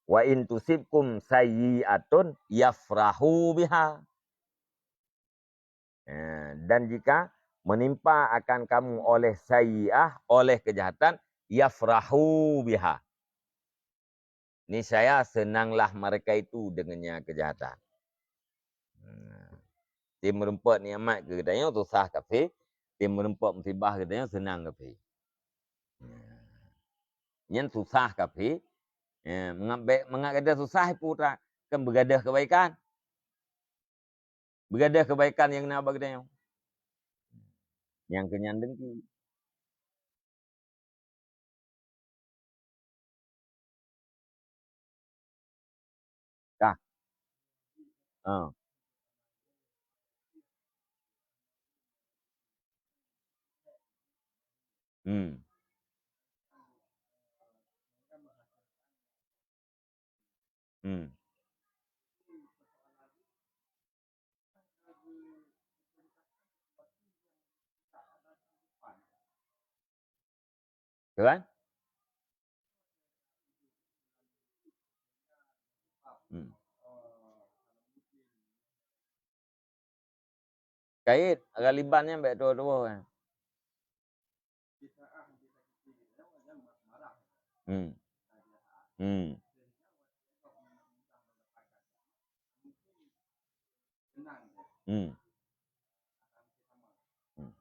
"Wa in tusibkum sayyi'atun yafrahu biha." Eh, dan jika menimpa akan kamu oleh sayyi'ah, oleh kejahatan, yafrahu biha. Niscaya senanglah mereka itu dengannya kejahatan. Hmm. Tim meureumpok nikmat keu geutanyoe susah kafé, tim meureumpok musibah keu geutanyoe senang kafé. Hmm. Nyan susah kafé. Eh, mangat be-, mangat gata susah, peue atra, kan beugadôh keubaikan. Beugadôh keubaikan nyang na bak geutanyoe. Nyang keu nyan dengki. Ka. Ha. Hmm. Hmm. Kan? Hmm. Kait, ghaliban nyan bèk tuwoe-tuwoe kan. Hmm. Hmm. Hmm. Hmm.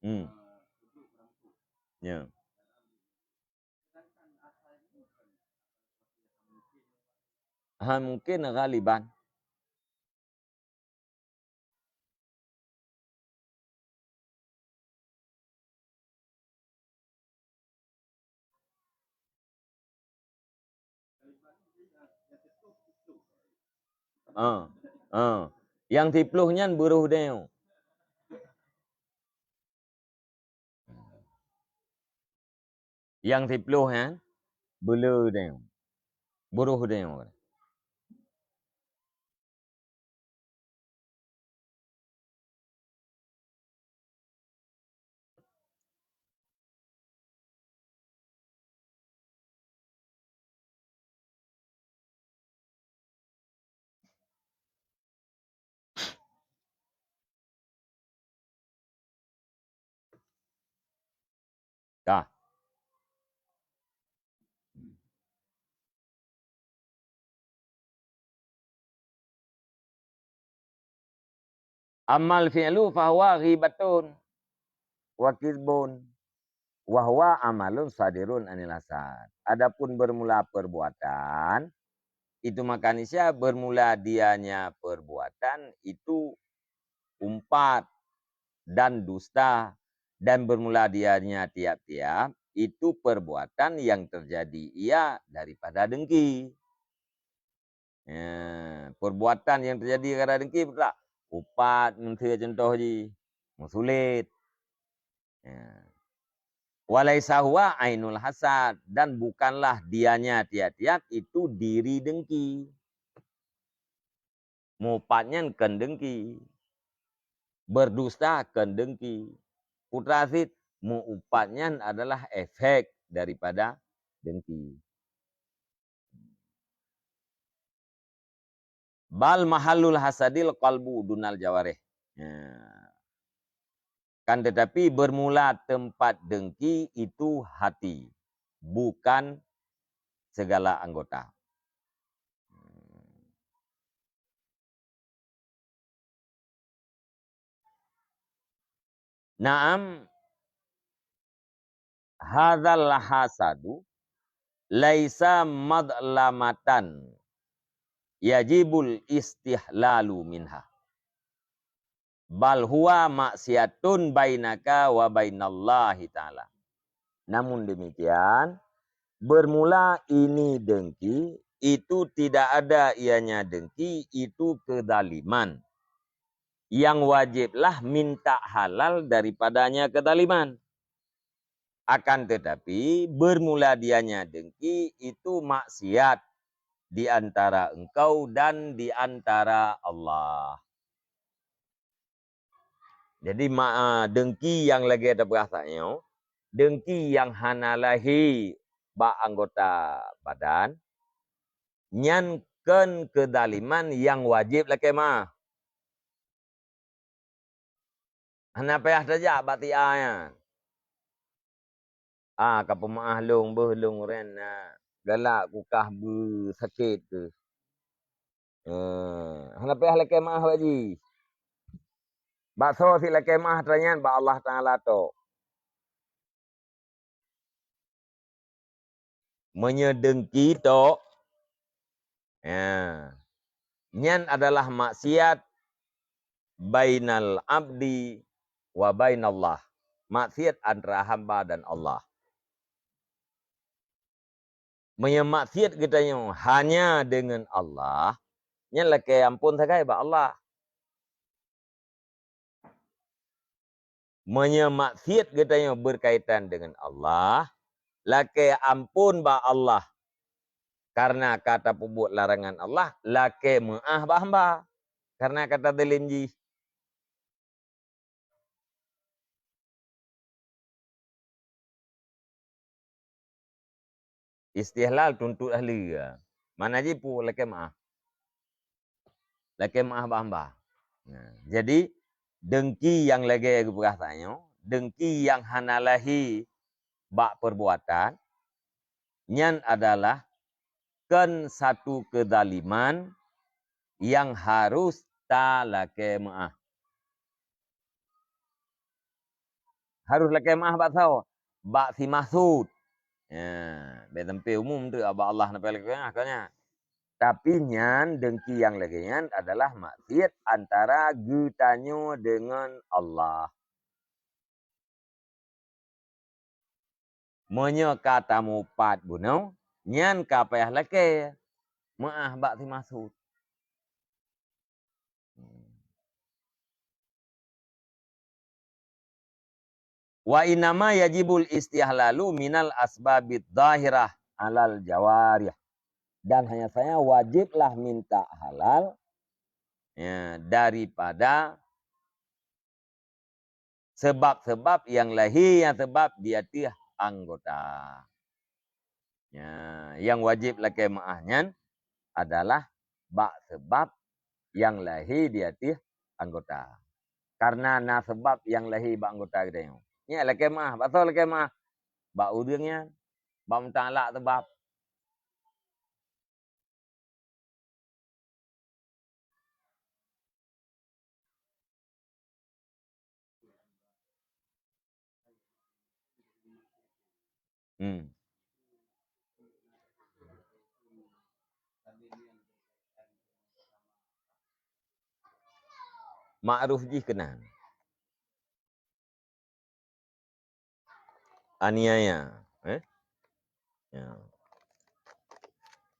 Hmm. Ya. Ha, mungkin ghaliban. Ah, ah. Nyang siploh nyan beuroh deuh. Nyang siploh nyan, beuleu tanyoe. Buroh tanyoe. Ka. Ammal fi'lu fahuwa ghibatun wa kizbun wa huwa amalun sadirun anil hasad. Adapun bermula perbuatan, itu maka niscaya bermula dianya perbuatan itu umpat dan dusta, dan bermula dianya tiap-tiap itu perbuatan yang terjadi ia daripada dengki. Ya, perbuatan yang terjadi karena dengki, betul tak? Upat, menteri contoh ji, meusulet. Ya. Walaisa huwa ainul hasad, dan bukanlah dianya tiap-tiap itu diri dengki. Meuupat nyan kon dengki. Berdusta kon dengki. Putra sit, meuupat nyan adalah efek daripada dengki. Bal mahallul hasadil qalbu dunal jawarih. Ya. Kan tetapi bermula tempat dengki itu hati, bukan segala anggota. Naam, hadzal hasadu laisa madlamatan yajibul istihlalu minha. Bal huwa maksiatun bainaka wa bainallahi ta'ala. Namun demikian, bermula ini dengki, itu tidak ada ianya dengki, itu kezaliman. Yang wajiblah minta halal daripadanya kezaliman. Akan tetapi, bermula dianya dengki itu maksiat di antara engkau dan di antara Allah. Jadi, ma-, dengki nyang lagée tapeugah tanyoe, dengki nyang hana lahé bak anggota badan, nyan kon keuzaliman nyang wajéb lakée meuáh. Hana payah tajak bak tia nyan. Ah, ka peumeuáh lôn, beuh lôn ren na galak kukah beusakét keuh. Eh, hana payah lakée meuáh bak jih. Bak soe sit lakée meuáh atra nyan, bak Allah Taala tok. Meunyoe dengki tok, ya, nyan adalah maksiat bainal abdi wa bainallah. Maksiat antara hamba dan Allah. Meunyoe maksiat geutanyoe hanya deungon Allah, nyan lakée amphon sagai bak Allah. Meunyoe maksiat geutanyoe beukaitan deungon Allah, lakée amphon bak Allah. Kareuna ka tapeubuet larangan Allah, lakée meuáh bak hamba. Kareuna ka tazalém jih. Istihlal tuntot ahli. Mana jih peue lakée meuáh. Lakée meuáh bak hamba. Nah, jadi dengki nyang lagée geupeugah tanyoe, dengki nyang hana lahé bak perbuatan, nyan adalah kon satu keuzaliman nyang harôh talakée meuáh. Harôh lakée meuáh bak soe? Bak si maksud. Ya, bék sampai umum tu bak Allah na payah lakée meuáh kon nyan. Tapi nyan dengki nyang lagée nyan adalah maksiat antara geutanyoe deungon Allah. Meunyoe ka tameuupat bunoe, nyan ka payah lakée meuáh bak si maksud. Wa innama yajibul istihlalu minal asbabid dhahirah alal jawarih. Dan hanya saja wajiblah minta halal, ya, daripada sebab-sebab nyang lahé nyang sabab di ateueh anggota. Ya, nyang wajéb lakée meuáh nyan adalah bak sabab nyang lahé di ateueh anggota. Karena na sabab nyang lahé bak anggota geutanyoe. Nyan lakée meuáh, bak soe lakée meuáh? Bak ureuëng nyan, bak meutalak sabab. Hmm. Ma'ruf jih keunan. Aniaya, eh? Ya.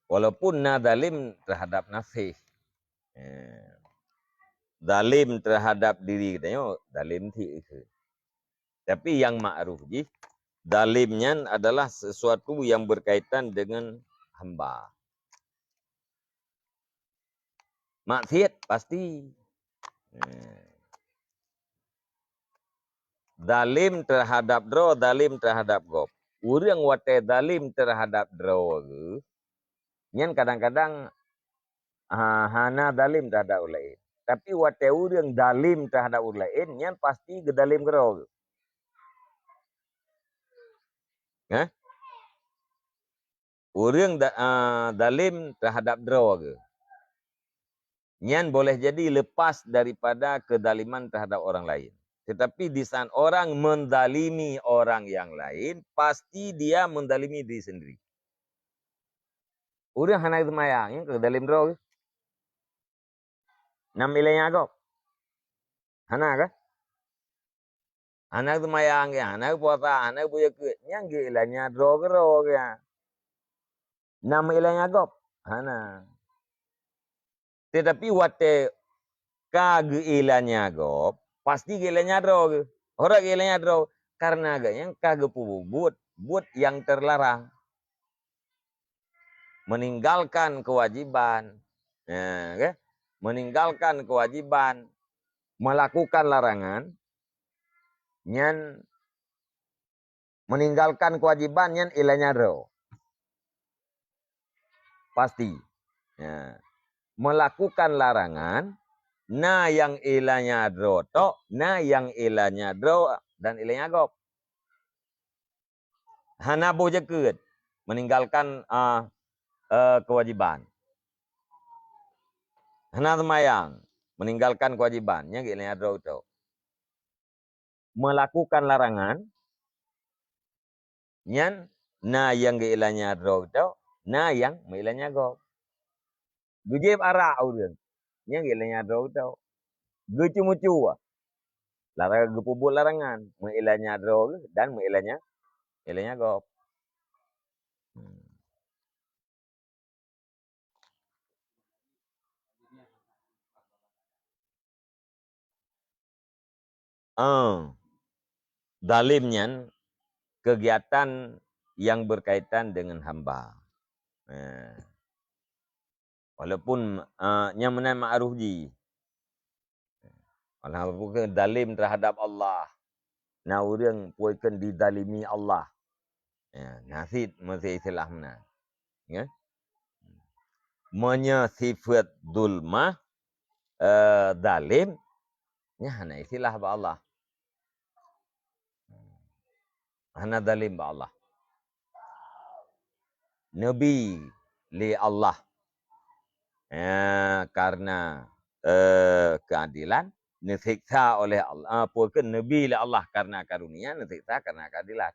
Walaupun na zalim terhadap nasih. Ya. Zalim terhadap diri geutanyoe, zalim thik keuh. Tapi nyang ma'ruf jih, zalim nyan adalah sesuatu yang berkaitan dengan hamba. Maksiat pasti. Eh. Zalim terhadap droe, zalim terhadap gob. Ureuëng watée zalim terhadap droe geuh, nyan kadang-kadang, ha, hana zalim terhadap ureuëng laén. Tapi watée ureuëng zalim terhadap ureuëng laén, nyan pasti geuzalim keudroe geuh. Hah? Ureuëng da-, a, zalim terhadap droe geuh, nyan boleh jadi lepas daripada kezaliman terhadap orang lain. Tetapi di saat orang menzalimi orang yang lain, pasti dia menzalimi diri sendiri. Ureuëng hana seumayang, nyan ka zalim droe geuh. Na meuilanya gob? Hana kah? Hana seumayang geuh, hana puasa, hana beuzakeuet, nyan geuilanya droe keudroe geuh. Na meuilanya gob? Hana. Tetapi watée ka geuilanya gob, pasti geuilanya droe geuh. Ho rot geuilanya droe, karena geuh nyan ka geupeubuet buet nyang teularang. Meninggalkan kewajiban. Ya, oke? Meninggalkan kewajiban, melakukan larangan, nyan meninggalkan kewajiban nyan ilanya droe. Pasti. Ya. Melakukan larangan, na nyang ilanya droe tok, na nyang ilanya droe dan ilanya gob. Hana boh jakeuet, meninggalkan, a, e, kewajiban. Hana seumayang, meninggalkan kewajiban, nyan geuilanya droe tok. Melakukan larangan, nyan na nyang geuilanya droe tok, na nyang meuilanya gob. Geujieb arak ureuëng, nyan geuilanya droe tok. Geuceumeucue, lara geupeubuet larangan, meuilanya droe geuh dan meuilanya, ilanya gob. Hmm. Ah, zalim nyan kegiatan yang berkaitan dengan hamba. Eh. Walaupun, ah, nyang meunan ma'ruf jih. Walaupun zalim terhadap Allah. Na ureuëng pue kheun dizalimi Allah. Ya, na cit meusi istilah meunan. Ya. Meunyoe sifat zulmah, eh, zalim, nyan hana istilah bak Allah. Hana zalim bak Allah. Neubi lé Allah, eh, karena, eh, keadilan, neuseksa oleh Allah, eh, pue kheun neubi lé Allah karena karunia, neuseksa karena keadilan.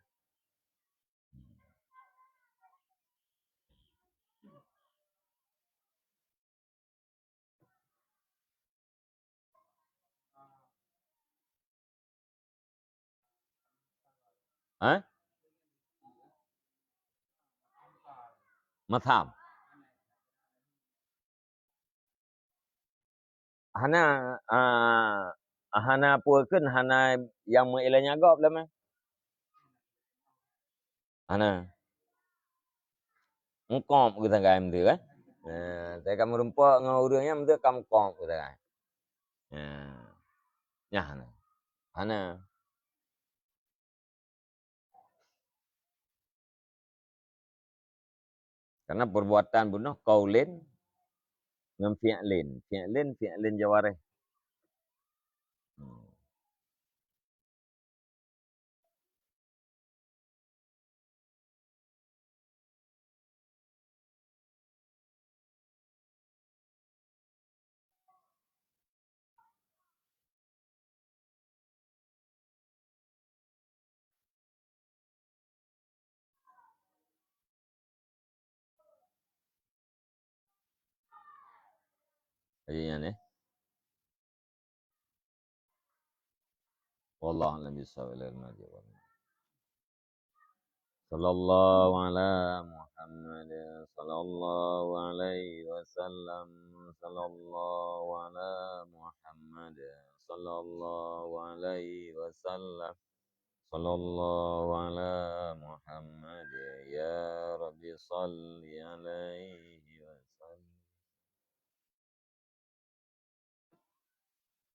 Hah? Matham. Hana, a, hana pue kheun, hana nyang meuilanya gob lé meh. Hana. Meukob geutangai meudeh kan? Nah, tapi ka meurumpok ngon ureueng nyan meudeh ka meukob geutangai. Nah, nyan hana. Hana. Karena perbuatan bunoh qaulin ngon fi'lin, fi'lin, fi'lin jawarih. Hmm. Lagèe nyan, eh. Wallahu a'lam bishawab. Sallallahu ala Muhammad, sallallahu alaihi wasallam, sallallahu ala Muhammad, sallallahu alaihi wasallam, sallallahu ala Muhammad, ya Rabbi salli alaihi.